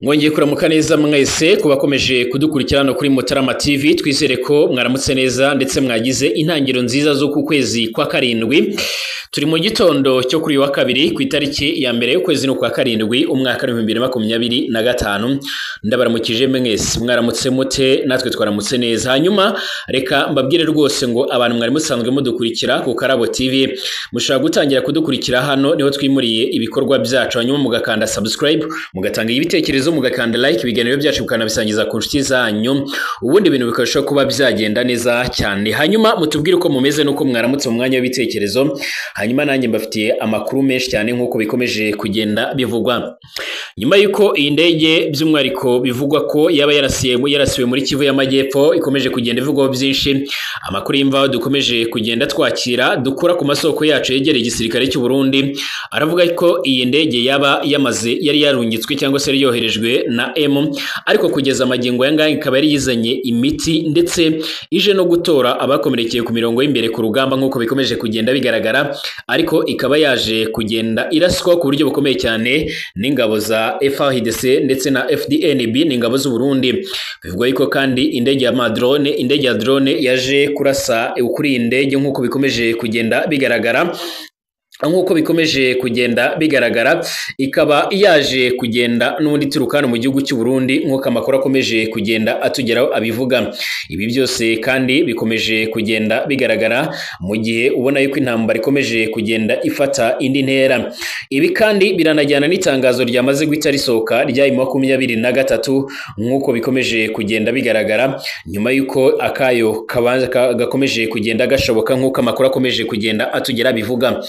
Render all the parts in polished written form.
Mwongeye kuramuka neza mwese kubakomeje kudukurikira hano kuri Mutarama TV. Twizere ko mwaramutse neza ndetse mwagize intangiriro nziza z'uku kwezi kwa karindwi. Turi mu gitondo cyo kuri wa kabiri ku itariki ya mbere y'ukwezi kwa karindwi umwaka 2025. Ndabaramukije mwese, mwaramutse mute? Natwe twaramutse neza. Hanyuma reka mbabwire rwose ngo abantu mwari musanzwe mudukurikira ku Karabo TV, mushobora gutangira kudukurikira hano, niho twimuriye ibikorwa byacu. Hanyuma mugakanda subscribe, mugatanga ibitekerezo, mugakanda like, ibiganiro byacu mukanabisangiza ku nshuti zanyu, ubundi ibintu bikarushaho kuba byagenda neza cyane. Hanyuma mutubwire uko mumeze nuko mwaramutse mu mwanya w'ibitekerezo. Hanyuma nanjye mbafitiye amakuru menshi cyane nk'uko bikomeje kugenda bivugwa. Nyuma y'uko iyi ndege by'umwihariko bivugwa ko yaba yarasiwe muri Kivu y'Amajyepfo, ikomeje kugenda ivugwaho byinshi. Amakuru y'imvaho dukomeje kugenda twakira dukura ku masoko yacu yegereye igisirikare cy'u Burundi aravuga ko iyi ndege yaba yamaze yari yarungitswe cyangwa se yari yoherejwe na M, ariko kugeza amagingo aya ngaya ikaba yari yizanye imiti ndetse ije no gutora abakomerekeye ku mirongo y'imbere ku rugamba nk'uko bikomeje kugenda bigaragara, ariko ikaba yaje kugenda iraswa ku buryo bukomeye cyane n'ingabo za FARDC ndetse na FDNB n'ingabo z'u Burundi. Bivugwa yuko kandi indege ya drone, indege ya drone yaje kurasa kuri iyi ndege nk'uko bikomeje kugenda bigaragara. Nk'uko bikomeje kugenda bigaragara, ikaba yaje kugenda n'ubundi ituruka hano mu gihugu cy'u Burundi nk'uko amakuru akomeje kugenda atugeraho abivuga. Ibi byose kandi bikomeje kugenda bigaragara mu gihe ubona yuko intambara ikomeje kugenda ifata indi ntera. Ibi kandi biranajyana n'itangazo ryamaze guhita risohoka rya 23 nk'uko bikomeje kugenda bigaragara, nyuma y'uko akayo kabanza gakomeje kugenda gashoboka nk'uko amakuru akomeje kugenda atugera bivuga.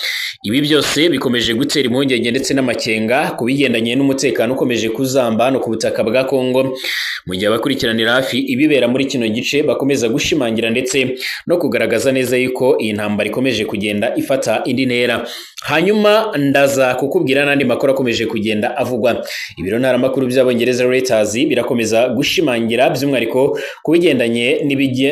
Ibi byose bikomeje gutera impungenge ndetse n'amakenga ku bigendanye n'umutekano ukomeje kuzamba hano ku butaka bwa Kongo, mu gihe abakurikiranira hafi ibibera muri kino gice bakomeza gushimangira ndetse no kugaragaza neza yuko iyi ntambara ikomeje kugenda ifata indi ntera. Hanyuma ndaza kukubwira n'andi makuru akomeje kugenda avugwa. Ibiro ntaramakuru by'Abongereza Reuters birakomeza gushimangira by'umwihariko ku bigendanye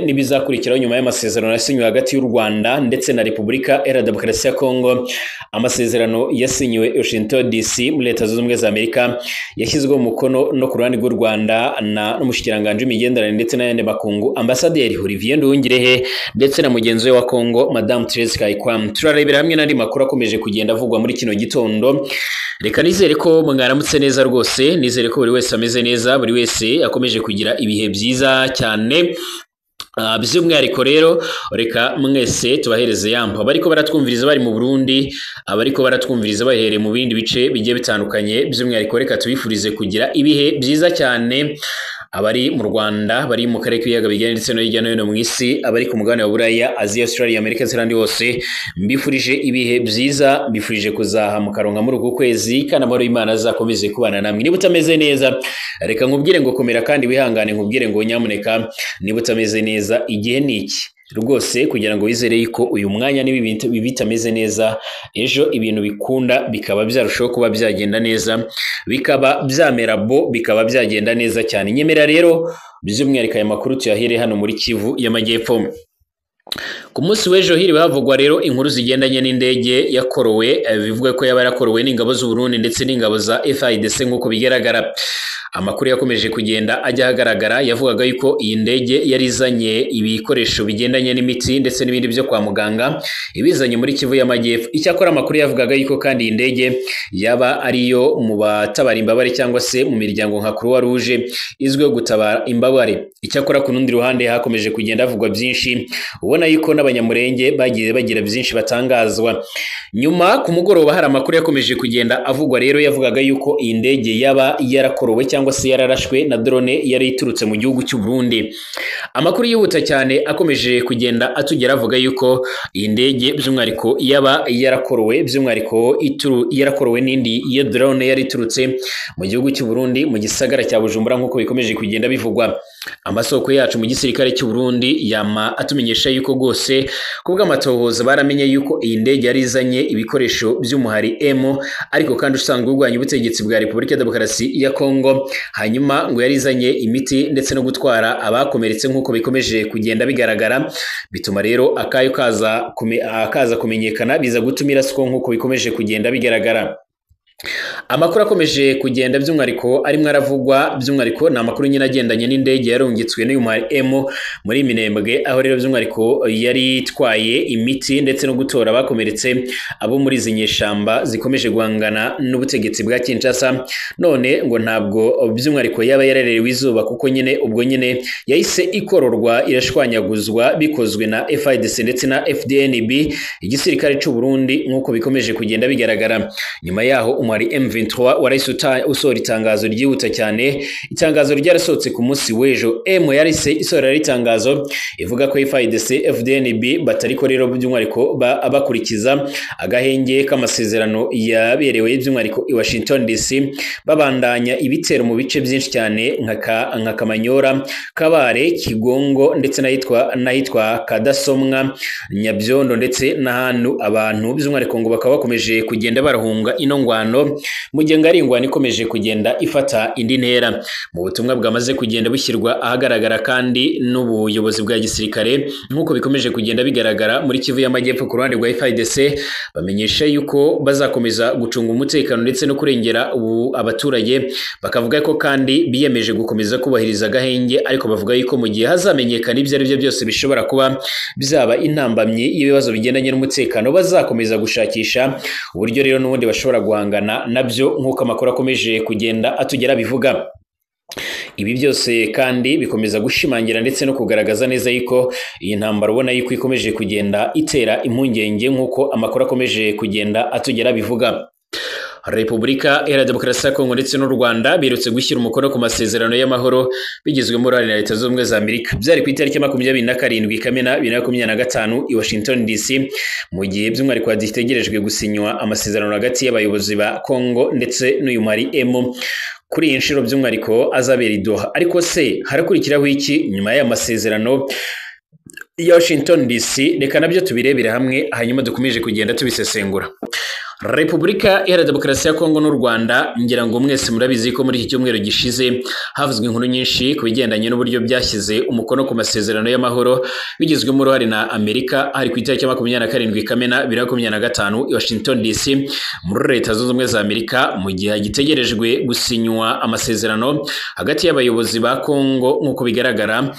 n'ibizakurikiraho nyuma y'amasezerano yasinywe hagati y'u Rwanda ndetse na Repubulika Iharanira Demokarasi ya Kongo. Amasezerano yasinyiwe Washington DC muri Leta Zunze Ubumwe za Amerika, yashyizweho umukono no ku ruhande rw'u Rwanda na n'umushikiranganji w'imigenderanire ndetse n'ayandi makungu Ambasaderi Olivier Nduhungirehe ndetse na mugenzi we wa Kongo Madame Therese Kayikwamba. Turarebera hamwe n'andi makuru akomeje kugenda avugwa muri kino gitondo. Reka nizere ko mwaramutse neza rwose, nizere ko buri wese ameze neza, buri wese akomeje kugira ibihe byiza cyane. By'umwihariko rero reka mwese tubahereze yampa abariko baratwumviriza bari mu Burundi, abariko baratwumviriza bahereye mu bindi bice bigiye bitandukanye. By'umwihariko reka tubifurize kugira ibihe byiza cyane, abari mu Rwanda, bari mu karere k'ibiyaga bigari ndetse no hirya no hino mu isi, abari ku mugabane wa Buraya, Aziya, Australia, Amerika ndetse n'ahandi hose, mbifurije ibihe byiza, mbifurije kuzaha mukaronka muri uku kwezi, kandi amahoro y'Imana azakomeze kubana namwe. Niba utameze neza reka nkubwire ngo komera kandi wihangane, nkubwire ngo nyamuneka niba utameze neza igihe ni iki rwose kugira ngo wizere yuko uyu mwanya niba ibintu bitameze neza ejo ibintu bikunda bikaba byarushaho kuba byagenda neza, bikaba byamera bo, bikaba byagenda neza cyane. Nyemera rero by'umwihariko aya makuru tuyahere hano muri Kivu y'Amajyepfo. Ku munsi w'ejo hiriwe havugwa rero inkuru zigendanye n'indege yakorowe, bivuga ko yaba yarakorowe n'ingabo z'u Burundi ndetse n'ingabo za FARDC nk'uko bigaragara. Amakuru yakomeje kugenda ajya ahagaragara yavugaga yuko iyi ndege yari izanye ibikoresho bigendanye n'imiti ndetse n'ibindi byo kwa muganga ibizanye muri Kivu y'Amajyepfo. Icyakora amakuru yavugaga yuko kandi iyi ndege yaba ariyo mu batabara imbabare cyangwa se mu miryango nka Croix Rouge izwiho gutabara imbabare. Icyakora ku rundi ruhande hakomeje kugenda havugwa byinshi, ubona yuko n'Abanyamurenge bagiye bagira byinshi batangazwa. Nyuma ku mugoroba hari amakuru yakomeje kugenda avugwa rero yavugaga yuko iyi ndege yaba yarakorowe cyangwa se yararashwe na drone yari iturutse mu gihugu cy'u Burundi. Amakuru yihuta cyane akomeje kugenda atugera avuga yuko iyi ndege by'umwihariko yaba yarakorowe, by'umwihariko yarakorowe n'indi ya drone yari iturutse mu gihugu cy'u Burundi mu gisagara cya Bujumbura nk'uko bikomeje kugenda bivugwa. Amasoko yacu mu gisirikare cy'u Burundi yama atumenyesha yuko rwose kubw'amatohoza baramenye yuko iyi ndege yari izanye ibikoresho by'umuhari M, ariko kandi usanzwe urwanya ubutegetsi bwa Repubulika ya Demokarasi ya Kongo. Hanyuma ngo yari izanye imiti ndetse no gutwara abakomeretse nk'uko bikomeje kugenda bigaragara, bituma rero akayo kaza kumenyekana biza gutuma iraswa nk'uko bikomeje kugenda bigaragara. Amakuru akomeje kugenda by'umwihariko arimo aravugwa, by'umwihariko ni amakuru nyine agendanye n'indege yarungitswe n'uyu M muri Minembwe, aho rero by'umwihariko yari itwaye imiti ndetse no gutora abakomeretse abo muri izi nyeshamba zikomeje guhangana n'ubutegetsi bwa Kinshasa. None ngo ntabwo by'umwihariko yaba yarerewe izuba, kuko nyine ubwo nyine yahise ikororwa irashwanyaguzwa bikozwe na FARDC ndetse na FDNB, igisirikare cy'u Burundi, nk'uko bikomeje kugenda bigaragara. Nyuma yaho umwari M23 warahise usohora itangazo ryihuta cyane, itangazo ryarasohotse ku munsi w'ejo. M yarahise isohora itangazo ivuga ko FARDC FDNB batariko rero by'umwihariko bakurikiza agahenge k'amasezerano yaberewe by'umwihariko i Washington DC, babandanya ibitero mu bice byinshi cyane nka Kamanyora, Kabare, Kigongo ndetse n'ahitwa Kadasomwa, Nyabyondo ndetse n'ahantu abantu by'umwihariko ngo bakaba bakomeje kugenda barahunga ino ngwano, mu gihe ngo ari ingwano ikomeje kugenda ifata indi ntera. Mu butumwa bwamaze kugenda bushyirwa ahagaragara kandi n'ubuyobozi bwa gisirikare, nk'uko bikomeje kugenda bigaragara muri Kivu y'Amajyepfo ku ruhande rwa FARDC, bamenyesha yuko bazakomeza gucunga umutekano ndetse no kurengera abaturage. Bakavuga ko kandi biyemeje gukomeza kubahiriza agahenge, ariko bavuga yuko mu gihe hazamenyekana ibyo ari byo byose bishobora kuba bizaba intambamyi y'ibibazo bigendanye n'umutekano, bazakomeza gushakisha uburyo rero n'ubundi bashobora guhangana nabyo, nk'uko amakuru akomeje kugenda atugera bivuga. Ibi byose kandi bikomeza gushimangira ndetse no kugaragaza neza yuko iyi ntambara ubona yuko ikomeje kugenda itera impungenge, nk'uko amakuru akomeje kugenda atugera bivuga. Repubulika Iharanira Demokarasi ya Kongo ndetse n'u Rwanda birutse gushyira umukono ku masezerano y'amahoro bigizwemo uruhare na Leta Zunze Ubumwe za Amerika. Byari ku itariki 27 Kamena 2025 i Washington DC, mu gihe by'umwihariko hagitegerejwe gusinywa amasezerano hagati y'abayobozi ba Kongo ndetse n'uyu Mari M kuri iyi nshuro by'umwihariko azabera i Doha. Ariko se harakurikiraho iki nyuma y'aya masezerano ya Washington DC? Reka nabyo tubirebere hamwe hanyuma dukomeje kugenda tubisesengura. Repubulika Iharanira Demokarasi ya Kongo n'u Rwanda, ngira ngo mwese murabizi ko muri iki cyumweru gishize havuzwe inkuru nyinshi ku bigendanye n'uburyo byashyize umukono ku masezerano y'amahoro bigizwemo uruhare na Amerika, hari ku itariki 27 Kamena 2025 i Washington DC muri Leta Zunze Ubumwe za Amerika, mu gihe hagitegerejwe gusinywa amasezerano hagati y'abayobozi ba Kongo nk'uko bigaragara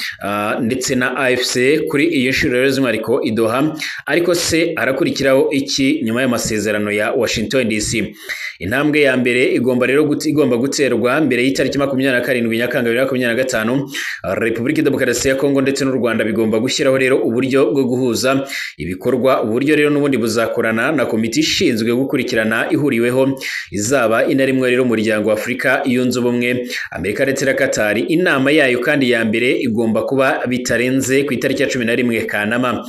ndetse na AFC kuri iyi nshuro rero by'umwihariko i Doha. Ariko se harakurikiraho iki nyuma y'amasezerano ya Washington DC? Intambwe ya mbere igomba rero igomba guterwa mbere y'itariki 27 Nyakanga 2025. Repubulika Demokarasi ya Kongo ndetse n'u Rwanda bigomba gushyiraho rero uburyo bwo guhuza ibikorwa, uburyo rero n'ubundi buzakorana na komite ishinzwe gukurikirana ihuriweho izaba inarimwe rero umuryango wa Afurika yunze ubumwe, Amerika ndetse na Qatar. Inama yayo kandi ya mbere igomba kuba bitarenze ku itariki ya 11 Kanama.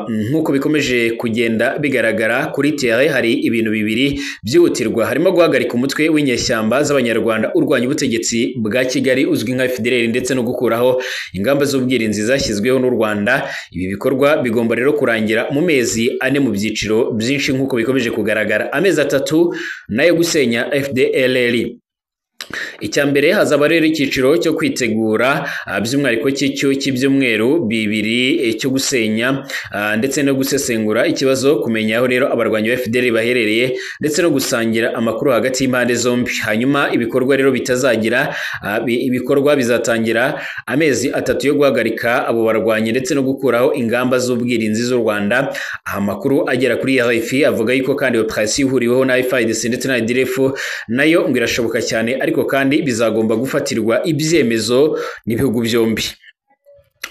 Nk'uko bikomeje kugenda bigaragara kuri terre, hari ibintu bibiri byihutirwa, harimo guhagarika umutwe w'inyeshyamba z'Abanyarwanda urwanya ubutegetsi bwa Kigali uzwi nka FDLR ndetse no gukuraho ingamba z'ubwirinzi zashyizweho n'u Rwanda. Ibi bikorwa bigomba rero kurangira mu mezi 4 mu byiciro byinshi nk'uko bikomeje kugaragara, amezi 3 nayo gusenya FDLR. Icya mbere hazaba rero icyiciro cyo kwitegura by'umwihariko cy'ibyumweru 2 cyo gusenya ndetse no gusesengura ikibazo, kumenya aho rero abarwanyi ba FDLR baherereye ndetse no gusangira amakuru hagati y'impande zombi. Hanyuma ibikorwa rero bitazagira ibikorwa bizatangira amezi 3 yo guhagarika abo barwanyi ndetse no gukuraho ingamba z'ubwirinzi z'u Rwanda. Aha makuru agera kuri RFI avuga yuko kandi operation ihuriweho na FARDC ndetse na ADF nayo ngo irashoboka cyane, ariko kandi bizagomba gufatirwa ibyemezo n'ibihugu byombi.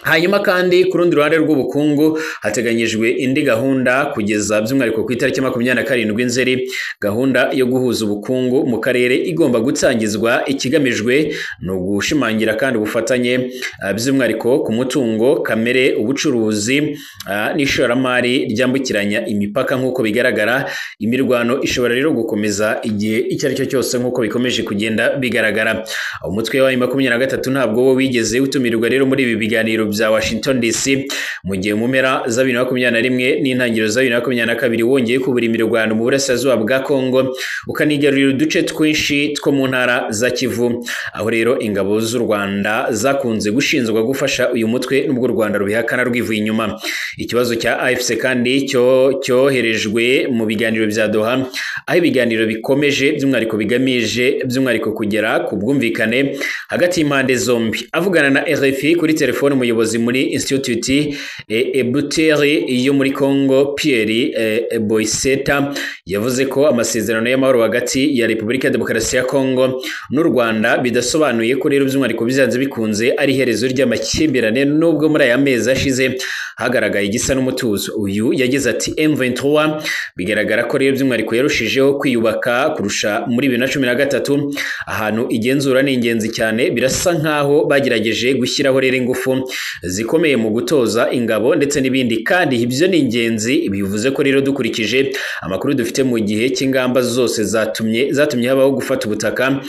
Hanyuma kandi ku rundi ruhande rw'ubukungu hateganyijwe indi gahunda kugeza by'umwihariko ku itariki 27 Nzeri, gahunda yo guhuza ubukungu mu karere igomba gutangizwa. Ikigamijwe ni ugushimangira kandi ubufatanye by'umwihariko ku mutungo kamere, ubucuruzi n'ishoramari ryambukiranya imipaka. Nk'uko bigaragara, imirwano ishobora rero gukomeza igihe icyo ari cyo cyose nk'uko bikomeje kugenda bigaragara. Umutwe wa 23 ntabwo wo wigeze utumirwa rero muri ibi biganiro bya Washington DC, mu gihe mu mpera za 2021 n'intangiriro za 2022 wongeye kubura imirwano mu burasirazuba bwa Kongo, ukanigarurira uduce twinshi two mu ntara za Kivu, aho rero ingabo z'u Rwanda zakunze gushinzwa gufasha uyu mutwe nubwo u Rwanda rubihakana rwivuye inyuma. Ikibazo cya AFC kandi cyo cyoherejwe mu biganiro bya Doha, aho ibiganiro bikomeje by'umwihariko bigamije by'umwihariko kugera ku bwumvikane hagati y'impande zombi. Avugana na RFI kuri telefone, umuyobozi muri Institute Ebuteri yo muri Congo, Pierre Boiseta, yavuze ko amasezerano y'amahoro hagati ya Repubulika ya Demokarasi ya Congo n'u Rwanda bidasobanuye ko rero by'umwihariko byanze bikunze ari iherezo ry'amakimbirane, nubwo muri aya mezi ashize hagaragaye igisa n'umutuzo. Uyu yagize ati M23 bigaragara ko rero by'umwihariko yarushijeho kwiyubaka kurusha muri 2013, ahantu igenzura ni ingenzi cyane, birasa nkaho bagerageje gushyiraho rero ingufu zikomeye mu gutoza ingabo ndetse n'ibindi, kandi ibyo ni ingenzi. Bivuze ko rero dukurikije amakuru dufite mu gihe cy'ingamba zose zatumye habaho gufata ubutaka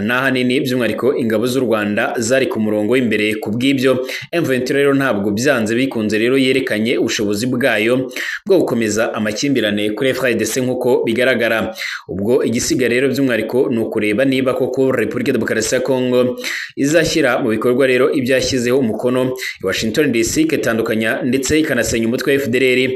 n'ahanini by'umwihariko ingabo z'u Rwanda zari ku murongo w'imbere. Ku bw'ibyo M23 rero ntabwo byanze bikunze rero yerekanye ubushobozi bwayo bwo gukomeza amakimbirane kuri FARDC nk'uko bigaragara. Ubwo igisigaye rero by'umwihariko ni ukureba niba koko Repubulika ya Demokarasi ya Kongo izashyira mu bikorwa rero ibyo yashyizeho umukono i Washington DC, ikatandukanya ndetse ikanasenya umutwe wa FDLR.